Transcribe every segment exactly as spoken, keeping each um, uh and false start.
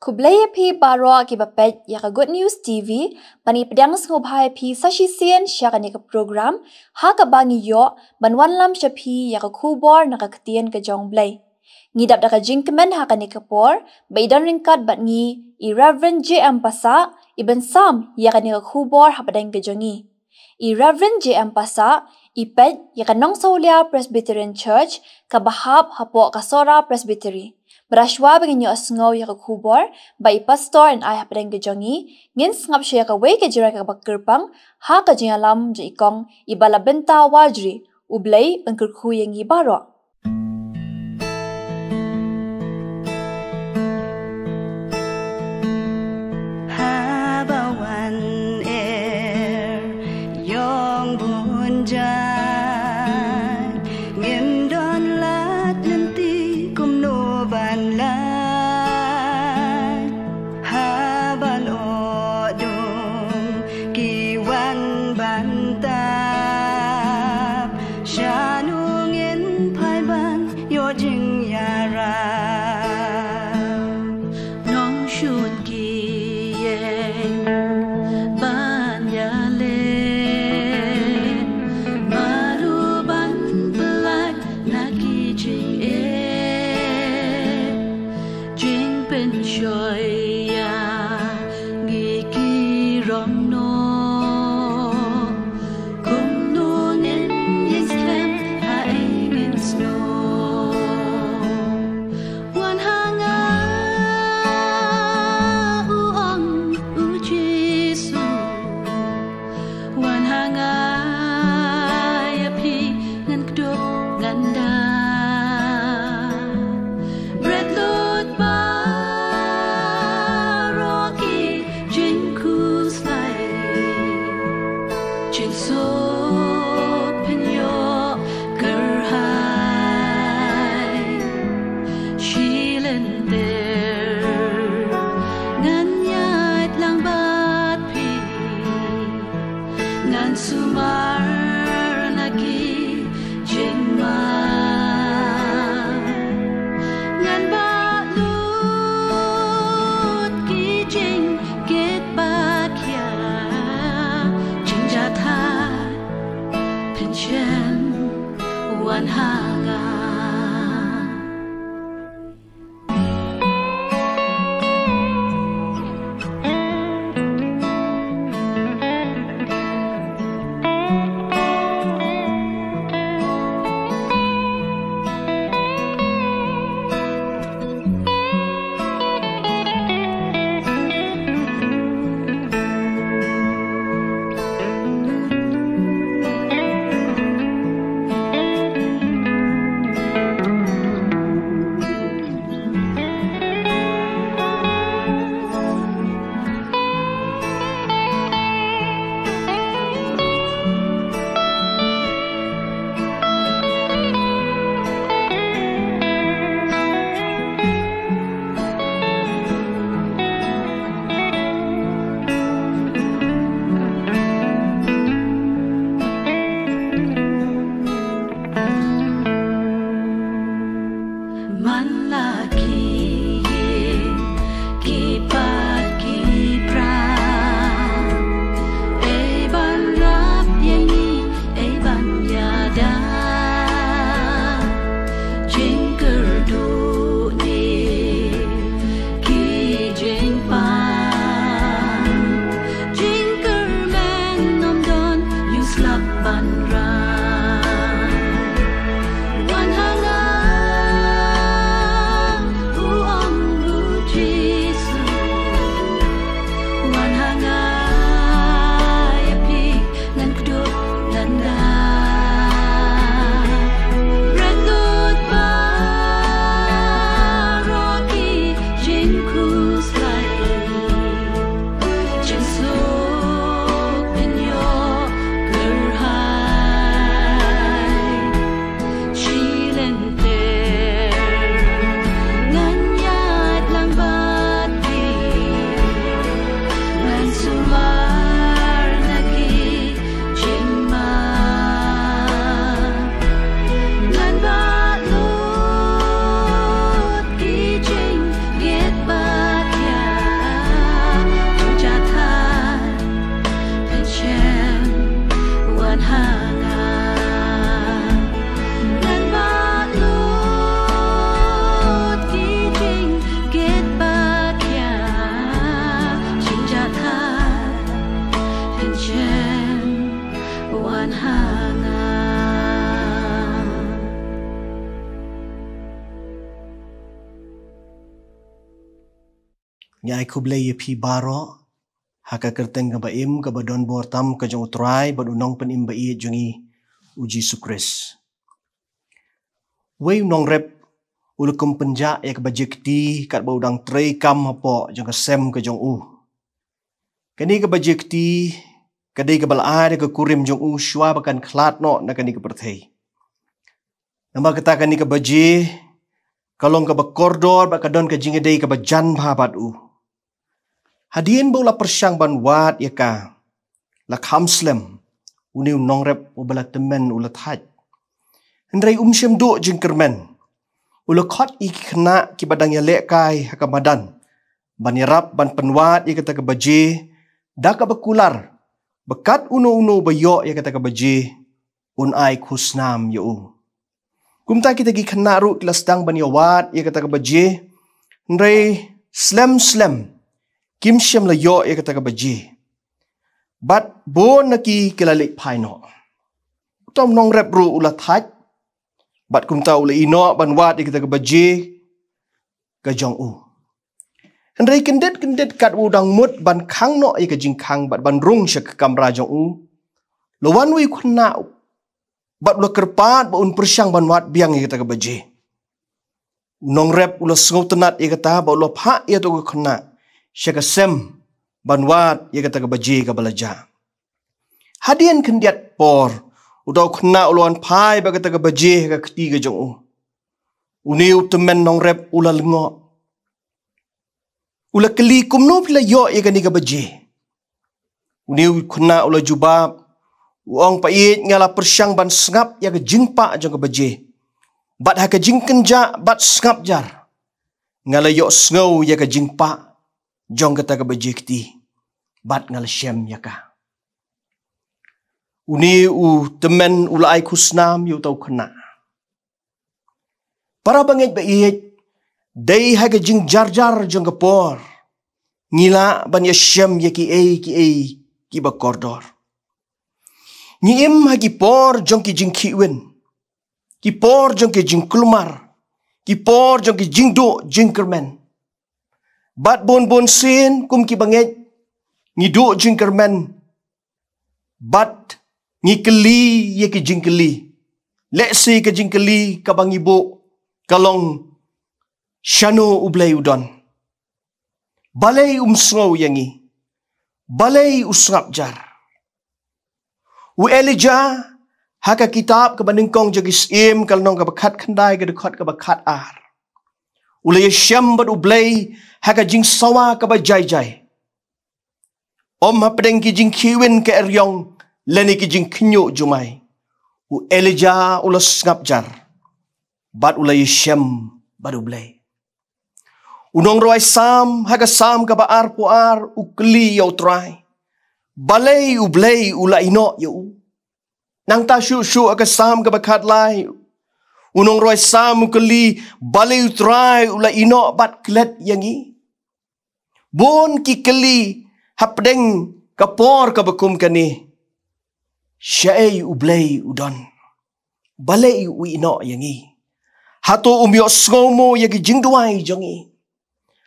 Khublei ïa phi baroh kiba peit ïa ka Good News T V, ba ngi pdiang sngewbha ïa phi sa shisien sha kane ka program, ha kaba ngi ïoh ban wanlam sha phi ïa ka khubor na ka ktien ka jong U Blei. Ngi dap da ka jingkmen ha kane ka por, ba i don ryngkat bad ngi i Reverend J M Passah, i ban sam ïa kane ka khubor hapdeng ka jong ngi. I Reverend J M Passah, i peit ïa ka Nongsawlia Presbyterian Church, kaba hap hapoh ka Sohra Presbytery. Bad shuwa ba ngin ïohsngew ïa ka khubor ba i pastor yn ai hapdeng ka jong ngi, ngin sngap shuwa ïa kawei ka jingrwai kaba kyrpang ha ka jingïalam jong i kong i Balabinta Warjri. U Blei un kyrkhu ïa ngi baroh. Haba wan er ïong bun jait, ngim don lad lynti kumno ban lait. Haba noh dum ki wan ban tap, shano ngin phai ban ïoh jingïarap? Nongshun ki ïeng ban ïaleh, baroh ban pyllait na ki jingeh. Jingpynshoi ïa ngi ki rong noh, kumno ngin ïeng skhem ha ei ngin snoh. Wan ha nga, u ong u Jisu, wan ha nga, ïa phi ngan kdup ngan da. Bret lut baroh ki jingkhuslai, jingsuk pynïoh kyrhai. Shi lynter ngan ïaid lang bad phi, ngan sumar na ki jingma, ngan bah lut ki jingkit ba khia, jingjahthait, pynshai, wan ha nga. Hashem, wan ha nga. Ngi ai khublei ïa phi baroh ha ka kyrteng kaba im kaba don bor tam ka jong U Trai bad U Nongpynim ba ïeit jong ngi, U Jisu Khrist. Wei u nongrep u la kum pynjah ïa ka baje kti katba u dang trei kam hapoh jong ka sem ka jong u. Kane ka baje kti ka dei kaba la ai da ka kurim jong u shuwa ba kan khlad noh na kane ka pyrthei. Namar kata kane ka baje ka long kaba kordor bad ka don ka jingïadei kaba jan bha bad u. Hadien ba u la pyrshang ban wad ïa ka, la kham slem, une u nongrep uba la tymmen u la thait. Hynrei um shym duh jingkyrmen. U la khot ïa ki khynnah kiba dang ïalehkai ha ka madan ban ïarap ban pynwad ïa kata ka baje da kaba kular, ba kat uno uno ba ïoh ïa kata ka baje un ai khusnam ïa u. Kumta kita ki khynnah ruh ki la sdang ban ïawad ïa kata ka baje, hynrei slem slem kim shym la ïoh ïa kata ka baje. Bad bun na ki ki la leit phai noh. Uta u nongrep ruh u la thait bad kumta u la ïeh noh ban wad ïa kata ka baje ka jong u. Hynrei kyndit kyndit katba u dang mut ban khang noh ïa ka jingkhang bad ban rung sha ka kamra jong u, la wan wei u khynnah bad u la kyrpad ba un pyrshang ban wad biang ïa kata ka baje. U nongrep u la sngewtynnat ïa kata bad u la phah ïa uta u khynnah sha ka sem ban wad ïa kata ka baje kaba la jah. Hadien khyndiat por uta u khynnah u la wan phai bad kata ka baje ha ka kti ka jong u. Une u tymmen nongrep u la lyngngoh. U la kylli, kumno phi la ïoh ïa kane ka baje? Une u khynnah u la jubab, u ong, pa ïeit, nga la pyrshang ban sngap ïa ka jingpah jong ka baje. Bad ha ka jingkynjah bad sngap jar, nga la ïohsngew ïa ka jingpah jong kata ka baje kti bad nga la shem ïa ka. Une u tymmen u la ai khusnam ïa uta u khynnah. Para bangeit ba ïeit, dei ha ka jingjarjar jong ka por ngi lah ban ïashem ïa kiei kiei kiba kordor. Ngi im ha ki por jong ki jingkhihwin, ki por jong ki jingkulmar, ki por jong ki jingduh jingkyrmen. Bad bun bun sien kum ki bangeit ngi duh jingkyrmen bad ngi kylli ïa ki jingkylli. Lehse ka jingkylli kaba ngi buh ka long, shano U Blei u don? Balei um sngew ïa ngi? Balei u sngap jar? U Elijah ha ka kitab kaba nyngkong jong ki Syiem ka lynnong kaba khatkhyndai ka dkhot kaba khatar, u la ïashem bad U Blei ha ka jingsawa kaba jai jai. Ym hapdeng ki jingkhihwin ka eriong lane ki jingkhynñiuh jumai. U Elijah u la sngap jar bad u la ïashem bad U Blei. U nongrwai Salm ha ka Salm kaba arphew ar u kylli ïa U Trai, balei U Blei u la ïehnoh ïa u? Nangta shuh shuh ha ka Salm kaba khatlai, u nongrwai Salm u kylli, balei U Trai u la ïehnoh bad klet ïa ngi? Bun ki kylli hapdeng ka por kaba kum kane. Shaei U Blei u don? Balei u ïehnoh ïa ngi? Hato um ïohsngew mo ïa ki jingduwai jong ngi?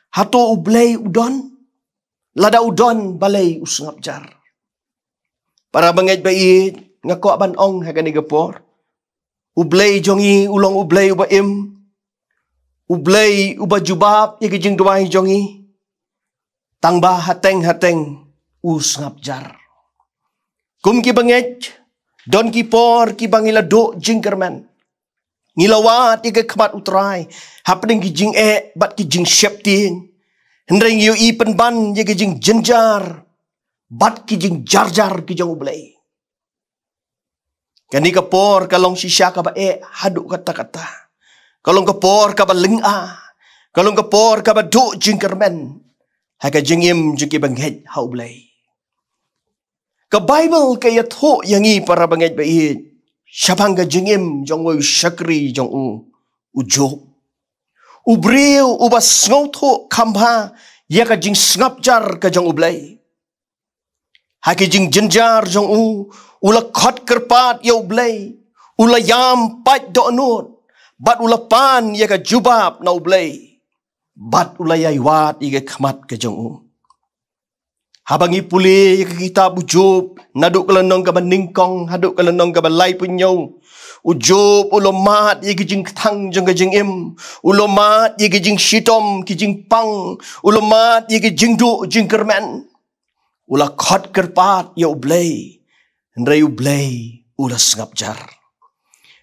Hato U Blei u don? Lada u don, balei u sngap jar? Para bangeit ba ïeit, nga kwah ban ong ha kane ka por, U Blei jong ngi u long U Blei uba im, U Blei uba jubab ïa ki jingduwai jong ngi. Tangba hateng hateng u sngap jar. Kum ki bangeit, don ki por kiba ngi la duh jingkyrmen. Ngi la wad ïa ka khmat U Trai hapdeng ki jingeh bad ki jingsheptieng. Hynrei ngi ïohi pynban ïa ki jingjynjar bad ki jingjarjar ki jong U Blei. Kane ka por ka long shisha kaba eh haduh katta katta. Ka long ka por kaba lynga. Ka long ka por kaba duh jingkyrmen ha ka jingim jong ki bangeit ha U Blei. Ka Baibl ka ïathuh ïa ngi, para bangeit ba ïeit, shaphang ka jingim jong uwei u shakri jong u, u Job. U briew uba sngewthuh kham bha ïa ka jingsngap jar ka jong U Blei. Ha ki jingjynjar jong u, u la khot kyrpad ïa U Blei, u la ïam pait dohnud, bad u la pan ïa ka jubab na U Blei, bad u la ïai wad ïa ka khmat ka jong u. Haba ngi pule ïa ka kitab u Job, naduh ka lynnong kaba nyngkong haduh ka lynnong kaba laiphew hynñiew, u Job u la mad ïa ki jingkthang jong ka jingim, u la mad ïa ki jingshitom ki jingpang, u la mad ïa ki jingduh jingkyrmen. U la khot kyrpad ïa U Blei, hynrei U Blei u la sngap jar.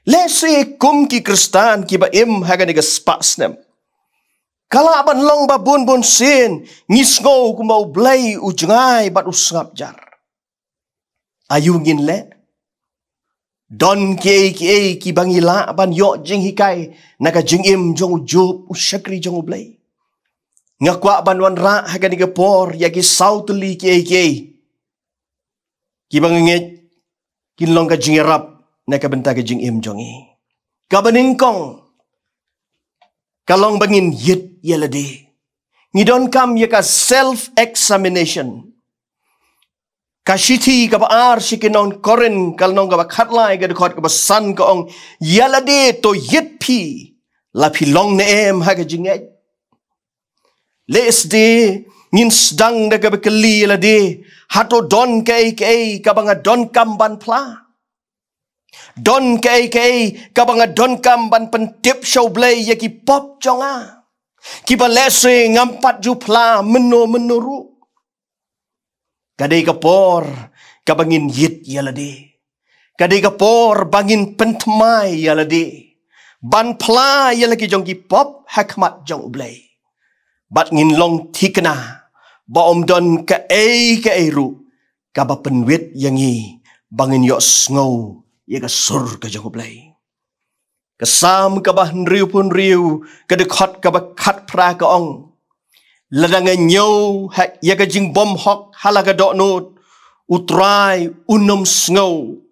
Lehse kum ki Khristan kiba im ha kane ka spah snem, ka lah ban long ba bun bun sien ngi sngew kumba U Blei u jngai bad u sngap jar. Aïu ngin leh? Don kiei kiei kiba ngi lah ban ïoh jinghikai na ka jingim jong u Job, u shakri jong U Blei? Nga kwah ban wanrah ha kane ka por ïa ki saw tylli kiei kiei kiba nga ngeit kin long ka jingïarap na ka bynta ka jingim jong ngi. Kaba nyngkong, ka long ba ngin ïit ïa lade. Ngi donkam ïa ka self examination. Ka shithi kaba ar sha ki nong Korinth, ka lynnong kaba khatlai, ka dkhot kaba san, ka ong: Ïa lade to ïit phi, la phi long ne em ha ka jingngeit. Lehse ngin sdang da kaba kylli ïa lade, hato don kaei kaei kaba nga donkam ban phla? Don kaei kaei kaba nga donkam ban pyntip sha U Blei ïa ki pop jong nga, kiba lehse ngam pat ju phla mynno mynno ruh? Ka dei ka por kaba ngin ïit ïa lade. Ka dei ka por ba ngin pynthymmai ïa lade ban phla ïa la ki jong ki pop ha khmat jong U Blei. Bad ngin long thikna ba ym don kaei kaei ruh kaba pynwit ïa ngi ba ngin ïohsngew ïa ka sur ka jong U Blei. Ka Salm kaba hynriewphew hynriew, ka dkhot kaba khatphra, ka ong: Lada nga ñiew ha, ïa ka jingbymhok ha la ka dohnud, U Trai un ym sngew.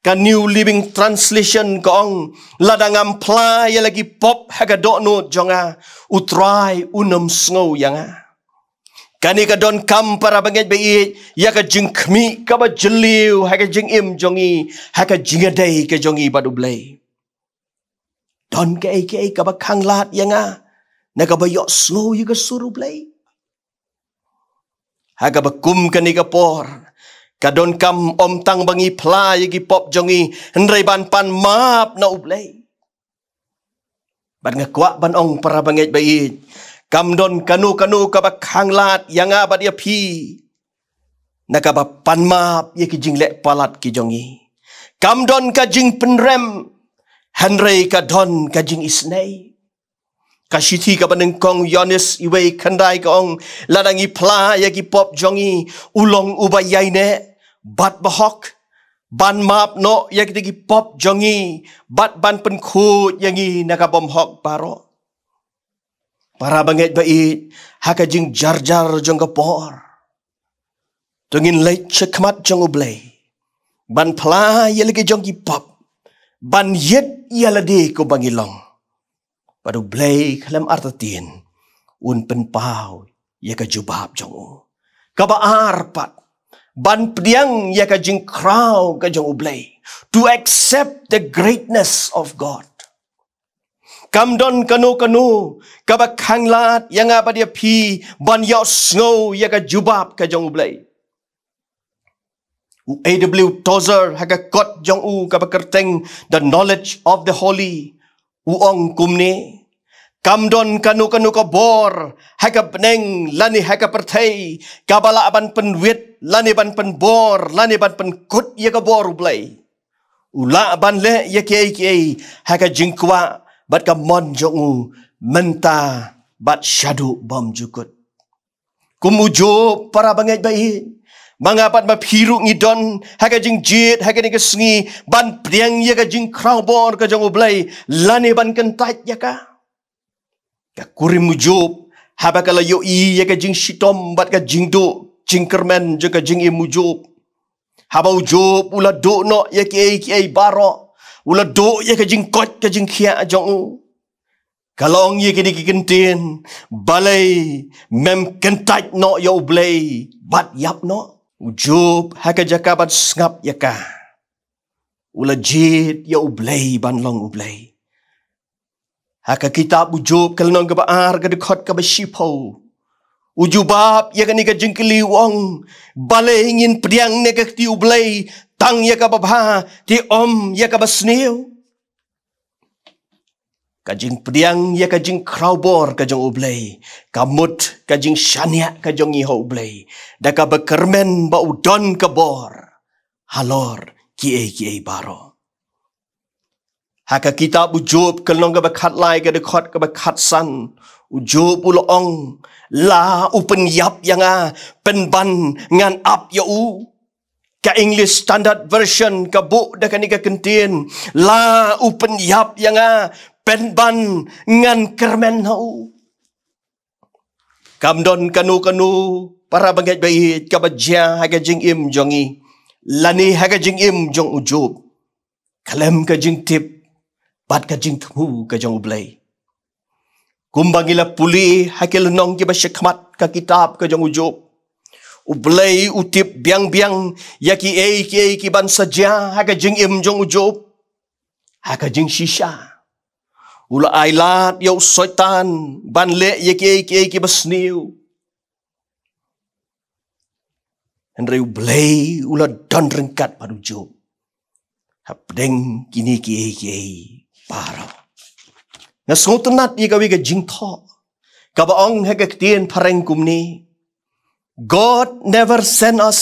Ka New Living Translation ka ong: Lada ngam phla ïa la ki pop ha ka dohnud jong nga, U Trai un ym sngew ïa nga. Kane ka donkam, para bangeit ba ïeit, ïa ka jingkhmih kaba jylliew ha ka jingim jong ngi, ha ka jingïadei ka jong ngi bad U Blei. Don kaei kaei kaba khanglad ïa nga na kaba ïohsngew ïa ka sur U Blei? Ha kaba kum kane ka por, ka donkam ym tang ba ngi phla ïa ki pop jong ngi, hynrei ban pan map na U Blei. Bad nga kwah ban ong, para bangeit ba ïeit, kam don kano kano kaba khanglad ïa nga bad ïa phi na kaba pan map ïa ki jingleh palat ki jong ngi. Kam don ka jingpynrem, hynrei ka don ka jingisynei. Ka shithi kaba nyngkong Ïoannis wei khyndai ka ong: Lada ngi phla ïa ki pop jong ngi, u long uba ïaineh bad bahok ban map noh ïa kita ki pop jong ngi bad ban pynkhuid ïa ngi na ka bymhok baroh. Para bangeit ba ïeit, ha ka jingjarjar jong ka por, to ngin leit sha khmat jong U Blei ban phla ïa la ki jong ki pop, ban ïit ïa lade kumba ngi long. Bad U Blei khlem artatien un pynpaw ïa ka jubab jong u. Kaba ar pat, ban pdiang ïa ka jingkhraw ka jong U Blei, to accept the greatness of God. Kam don kano kano kaba khanglad ïa nga bad ïa phi ban ïohsngew ïa ka jubab ka jong U Blei. U A W Tozer, ha ka kot jong u kaba kyrteng The Knowledge of the Holy, u ong kumne: Kam don kano kano ka bor ha ka bneng lane ha ka pyrthei kaba lah ban pynwit lane ban pynbor lane ban pynkut ïa ka bor U Blei. U lah ban leh ïa kiei kiei ha ka jingkwah bad ka mon jong u, mynta bad shaduh bymjukut. Kum u Job, para bangeit ba ïeit, ma nga bad ma phi ruh ngi don ha ka jingjied ha kane ka sngi ban pdiang ïa ka jingkhraw bor ka jong U Blei lane ban kyntait ïa ka. Ka kurim u Job, haba ka la ïohi ïa ka jingshitom bad ka jingduh jingkyrmen jong ka jingim u Job, haba u Job u la duh noh ïa kiei kiei baroh, u la duh ïa ka jingkoit ka jingkhiah jong u, ka la ong ïa kine ki kyntien: Balei mem kyntait noh ïa U Blei bad ïap noh? U Job ha ka jaka ban sngap ïa ka, u la jied ïa U Blei ban long U Blei. Ha ka kitab U Job ka lynnong kaba ar ka dkhot kaba shiphew, u jubab ïa kane ka jingkylli u ong, balei ngin pdiang ne ka kti U Blei tang ïa kaba bha, te ym ïa kaba sniew? Ka jingpdiang ïa ka jingkhrawbor ka jong U Blei ka mut ka jingshaniah ka jong ngi ha U Blei, da kaba kyrmen ba u don ka bor halor kiei kiei baroh. Ha ka kitab U Job ka lynnong kaba khatlai ka dkhot kaba khatsan, u Job u la ong, la u pynïap ïa nga, pynban ngan ap ïa u. Ka English Standard Version ka buh da kane ka kyntien, la u pynïap ïa nga, pynban ngan kyrmen ha u. Kam don kano kano, para bangeit ba ïeit, kaba jia ha ka jingim jong ngi lane ha ka jingim jong u Job, khlem ka jingtip bad ka jingthmu ka jong U Blei. Kumba ngi la pule ha ki lynnong kiba shakhmat ka kitab ka jong u Job, U Blei u tip biang biang ïa kiei kiei ki ban sa jia ha ka jingim jong u Job. Ha ka jingshisha, u la ailad ïa u Soitan ban leh ïa kiei kiei kiba sniew. Hynrei U Blei u la don ryngkat bad u Job hapdeng kine kiei kiei baroh. Nga sngewtynnat ïa kawei ka jingthoh kaba ong ha ka ktien phareng kumne: God never sent us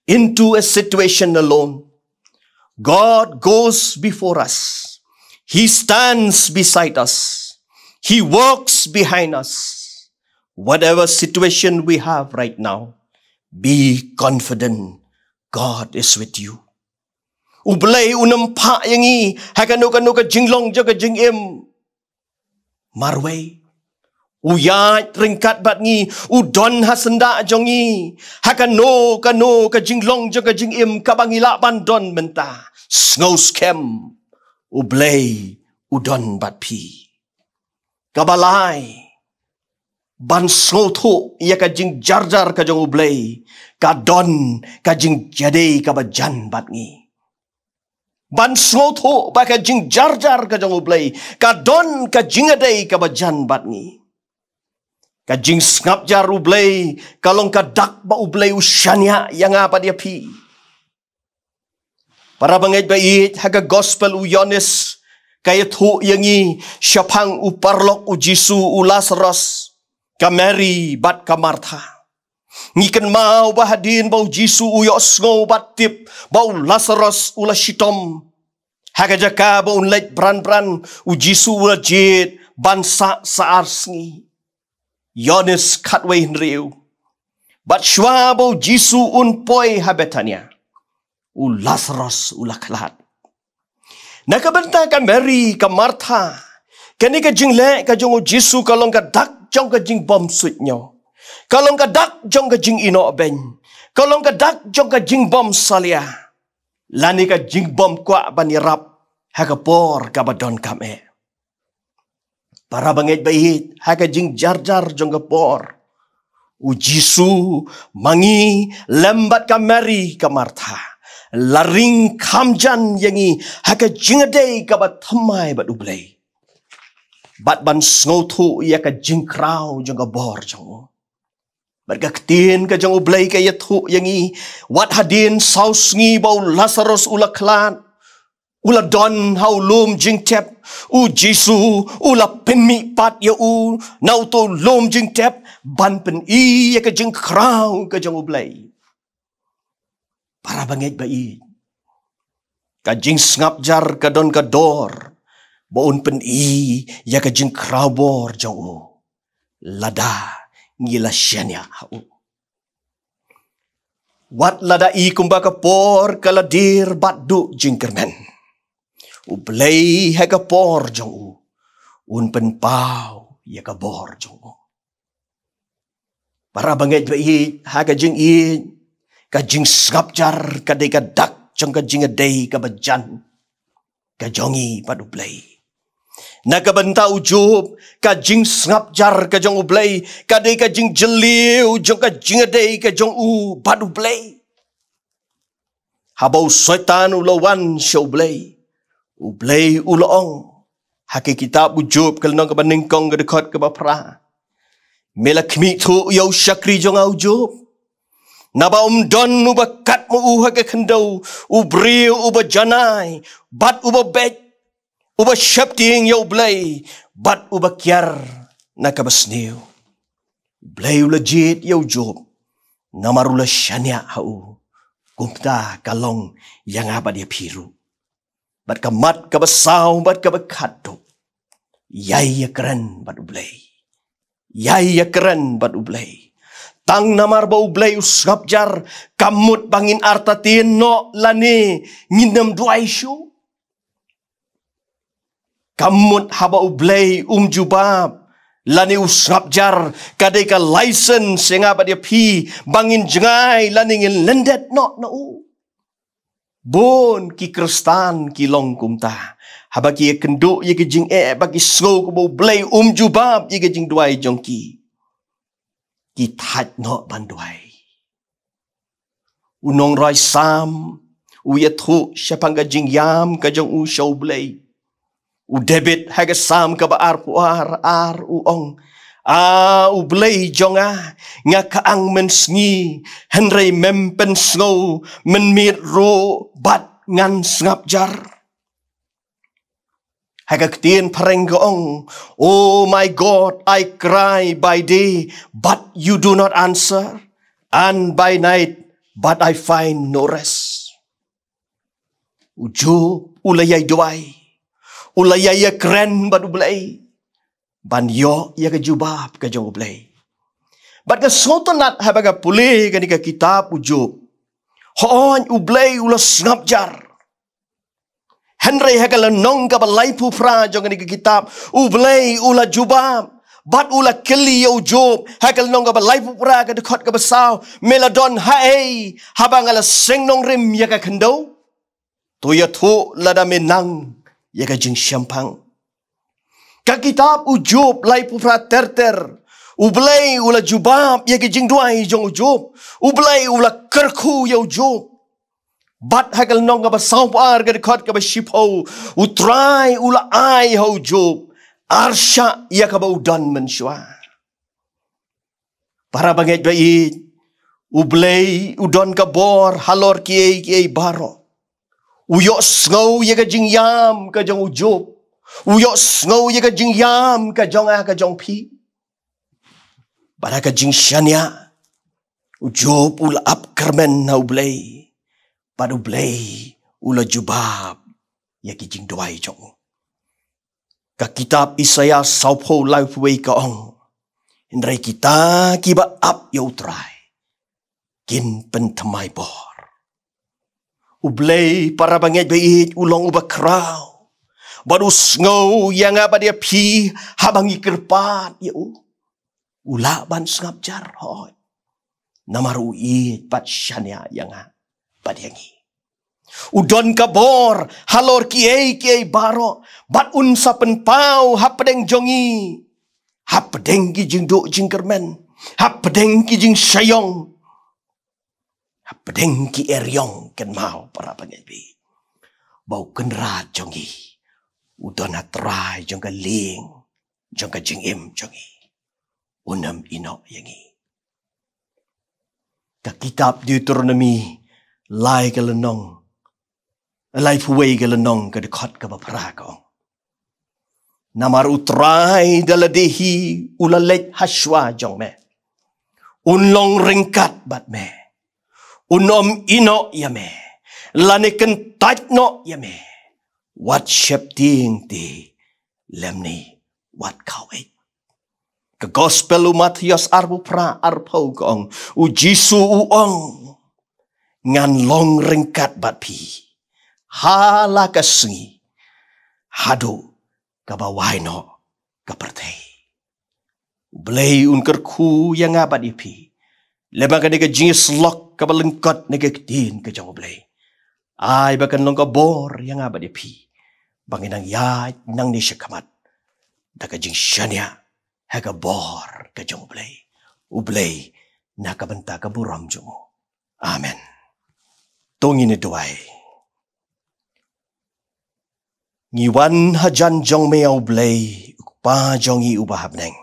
into a situation alone. God goes before us. He stands beside us. He walks behind us. Whatever situation we have right now, be confident God is with you. U Blei un ym phah ïa ngi ha kano kano ka jinglong jong ka jingim marwei. U ïaid ryngkat bad ngi, u don ha syndah jong ngi ha kano kano ka jinglong jong ka jingim kaba ngi lah ban don mynta. Sngewskhem, U Blei u don bad phi. Kaba lai, ban sngewthuh ïa ka jingjarjar ka jong U Blei, ka don ka jingïadei kaba jan bad ngi. Ban sngewthuh ba ka jingjarjar ka jong U Blei, ka don ka jingïadei kaba jan bad ngi. Ka jingsngap jar U Blei ka long ka dak ba U Blei u shaniah ïa nga bad ïa phi. Para bangeit ba ïeit, ha ka Gospel u Ïoannis ka ïathuh ïa ngi shaphang u paralok u Jisu, u Lasaros, ka Mari bad ka Martha. Ngi kynmaw ba hadien ba u Jisu u ïohsngew bad tip ba u Lasaros u la shitom, ha ka jaka ba un leit bran bran, u Jisu u la jied ban sah sa ar sngi. Ïoannis khatwei hynriew. Bad shuwa ba u Jisu un poi ha Bethania, u Lasaros u la khlad. Na ka bynta ka Mari, ka Martha, kane ka jingleh ka jong u Jisu ka long ka dak jong ka jingbym suidñiew. Ka long ka dak jong ka jingïehnoh beiñ. Ka long ka dak jong ka jingbym salia, lane ka jingbym kwah ban ïarap ha ka por kaba donkam eh. Para bangeit ba ïeit, ha ka jingjarjar jong ka por, u Jisu, ma ngi lem bad ka Mari ka Martha, la ring kham jan ïa ngi ha ka jingïadei kaba thymmai bad U Blei, bad ban sngewthuh ïa ka jingkhraw jong ka bor jong u. Bad ka ktien ka jong U Blei ka ïathuh ïa ngi, wat hadien saw sngi ba u Lasaros u la khlad, u la don ha u lum jingtep, u Jisu u la pynmih pat ïa u na uto u lum jingtep ban pyni ïa ka jingkhraw ka jong U Blei. Para bangeit ba ïeit, ka jingsngap jar ka don ka dor ba un pyni ïa ka jingkhraw bor jong u lada ngi la shaniah ha u. Wat lada i kumba ka por ka la dier bad duh jingkyrmen, U Blei ha ka por jong u un pynpaw ïa ka bor jong u. Para bangeit ba ïeit, ha ka jingïeit, ka jingsngap jar ka dei ka dak jong ka jingïadei kaba jan ka jong ngi bad U Blei. Na ka bynta u Job, ka jingsngap jar ka jong U Blei ka dei ka jingjylliew jong ka jingïadei ka jong u bad U Blei. Haba u Soitan u la wan sha U Blei, U Blei u la ong ha ka kitab u Job ka lynnong kaba nyngkong ka dkhot kaba phra, me la khmih thuh ïa u shakri jong nga u Job. Naba um don uba kat ma u ha ka khyndew, u briew uba janai bad uba beit, uba sheptieng ïa U Blei bad uba kiar na kaba sniew. U Blei u la jied ïa u Job namar u la shaniah ha u. Kumta ka long ïa nga bad ïa phi ruh. Bad ka mat kaba saw bad kaba khatduh, ïai ïakren bad U Blei. Ïai ïakren bad U Blei. Tang namar ba U Blei u sngap jar kam mut ba ngin artatien noh lane ngin ym duwai shuh. Kam mut haba U Blei um jubab lane u sngap jar ka dei ka license ïa nga bad ïa phi ba ngin jngai lane ngin lyndet noh na u. Bun ki Khristan ki long kumta. Haba ki ïakynduh ïa ki jingeh ba ki sngew kumba U Blei um jubab ïa ki jingduwai jong ki, ki thait noh ban duwai. U nongrwai Salm u ïathuh shaphang ka jingïam ka jong u sha U Blei. U David ha ka Salm kaba arphew ar, ar u ong, A U Blei jong nga, nga kyang mynsngi, hynrei mem pynsngew, mynmiet ruh bad ngan sngap jar. Ha ka ktien phareng ka ong, Oh my God, I cry by day, but you do not answer, and by night, but I find no rest. U Job u la ïai duwai, u la ïai ïakren bad U Blei ban ïoh ïa ka jubab ka jong U Blei. Bad ka sngewtynnat haba nga pule kane ka kitab u Job, hooid U Blei u la sngap jar. Hynrei ha ka lynnong kaba laiphew phra jong kane ka kitab, U Blei u la jubab bad u la kylli ïa u Job ha ka lynnong kaba laiphew phra ka dkhot kaba saw, me la don haei haba nga la seng nongrim ïa ka khyndew? To ïathuh lada me nang ïa ka jingshemphang. Ka kitab u Job laiphew phra ter ter. U Blei u la jubab ïa ki jingduwai jong u Job. U Blei u la kyrkhu ïa u Job. Bad ha ka lynnong kaba sawphew ar ka dkhot kaba shiphew, U Trai u la ai ha u Job arshah ïa kaba u don mynshuwa. Para bangeit ba ïeit, U Blei u don ka bor halor kiei kiei baroh. U ïohsngew ïa ka jingïam ka jong u Job. U ïohsngew ïa ka jingïam ka jong nga ka jong phi. Bad ha ka jingshaniah, u Job u la ap kyrmen ha U Blei. Bad U Blei u la jubab ïa ki jingduwai jong u. Ka kitab Isaïah sawphew laiphew wei ka ong, hynrei kita kiba ap ïa U Trai kin pynthymmai bor. U Blei, para bangeit ba ïeit, u long uba khraw. Bad u sngew ïa nga bad ïa phi haba ngi kyrpad ïa u. U lah ban sngap jar, hooid. Namar u ïeit bad shaniah ïa nga bad ïa ngi. U don ka bor halor kiei kiei baroh, bad un sa pynpaw hapdeng jong ngi, hapdeng ki jingduh jingkyrmen, hapdeng ki jingshah ïong, hapdeng ki eriong kynmaw, para bangeit ba ïeit, ba U Kynrad jong ngi u don ha trai jong ka lieng jong ka jingim jong ngi. Un ym ïehnoh ïa ngi. Ka kitab Deuteronomi lai ka lynnong, laiphew wei ka lynnong ka dkhot kaba phra ka ong, namar U Trai da lade hi u la leit hashwa jong me. Un long ryngkat bad me. Un ym ïehnoh ïa me lane kyntait noh ïa me. Wat sheptieng te lymne wat khaw ïeit. Ka gospel u Mathaios arphew phra arphew ka ong, u Jisu u ong, ngan long ryngkat bad phi ha la ka sngi haduh kaba wai noh ka pyrthei. U Blei un kyrkhu ïa nga bad ïa phi lyngba kane ka jingïasyllok kaba lyngkot na ka ktien ka jong U Blei. Ai ba kan long ka bor ïa nga bad ïa phi ba ngin nang ïaid nangne shakhmat da ka jingshaniah ha ka bor ka jong U Blei. U Blei na ka bynta ka burom jong u. Amen. To ngin ïa duwai. Ngi wan hajan jong me, a U Blei, U Kpa jong ngi uba ha bneng.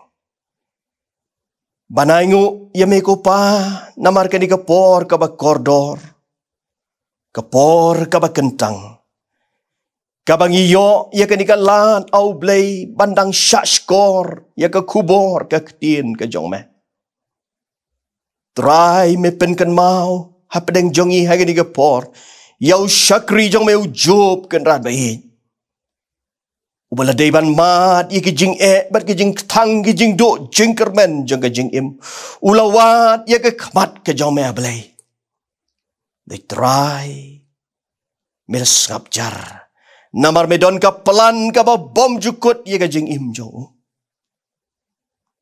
Ban ainguh ïa me ko Pa, namar kane ka por kaba kordor, ka por kaba kyntang, kaba ngi ïoh ïa kane ka lad, a U Blei, ban dang shahshkor ïa ka khubor ka ktien ka jong me. Trai, me pynkynmaw hapdeng jong ngi ha kane ka por ïa u shakri jong me u Job, Kynrad ba ïeit, uba la dei ban mad ïa ki jingeh bad ki jingkthang, ki jingduh jingkyrmen jong ka jingim. U la wad ïa ka khmat ka jong me, a Blei. Dei Trai, me la sngap jar, namar me don ka plan kaba bymjukut ïa ka jingim jong u.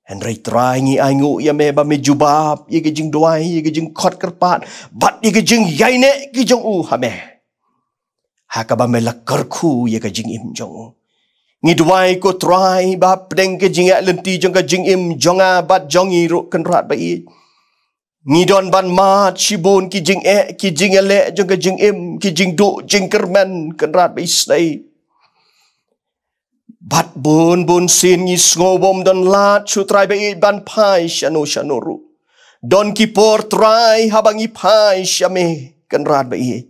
Hynrei Trai, ngi ainguh ïa me ba me jubab ïa ka jingduwai, ïa ka jingkhot kyrpad bad ïa ka jingïaineh ki jong u ha me, ha kaba me la kyrkhu ïa ka jingim jong u. Ngi duwai ko Trai ba hapdeng ka jingïaid lynti jong ka jingim jong nga bad jong ngi ruh, Kynrad ba ïeit, ngi don ban mad shibun ki jingeh, ki jingïaleh jong ka jingim, ki jingduh jingkyrmen, Kynrad ba isynei. Bad bun bun sien ngi sngew bym don lad shuh, Trai ba ïeit, ban phai shano shano ruh. Don ki por, Trai, haba ngi phai sha me, Kynrad ba ïeit,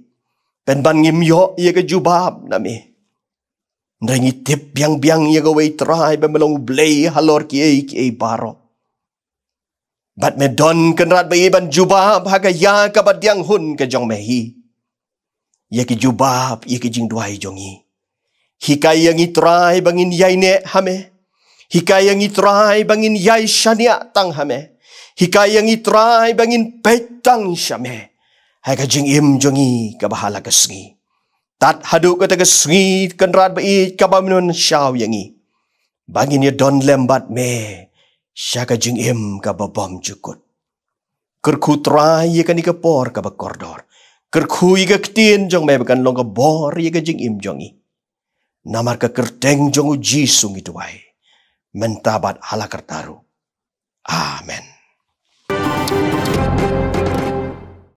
pynban ngim ïoh ïa ka jubab na me. Hynrei ngi tip biang biang ïa kawei, Trai, ba me long U Blei halor kiei kiei baroh. Bad me don, Kynrad ba ïeit, ban jubab ha ka ïa kaba diang hun ka jong me hi ïa ki jubab, ïa ki jingduwai jong ngi. Hikai ïa ngi, Trai, ba ngin ïaineh ha me. Hikai ïa ngi, Trai, ba ngin ïai shaniah tang ha me. Hikai ïa ngi, Trai, ba ngin peit tang sha me ha ka jingim jong ngi kaba ha la ka sngi. Tad haduh kata ka sngi, Kynrad ba ïeit, kaba me pynshai ïa ngi ba ngin ïa don lem bad me sha ka jingim kaba bymjukut. Kyrkhu, Trai, ïa kane ka por kaba kordor. Kyrkhu ïa ka ktien jong me ba kan long ka bor ïa ka jingim jong ngi. Namar ka kyrteng jong u Jisu ngi duwai, mynta bad ha la karta ruh. Amen.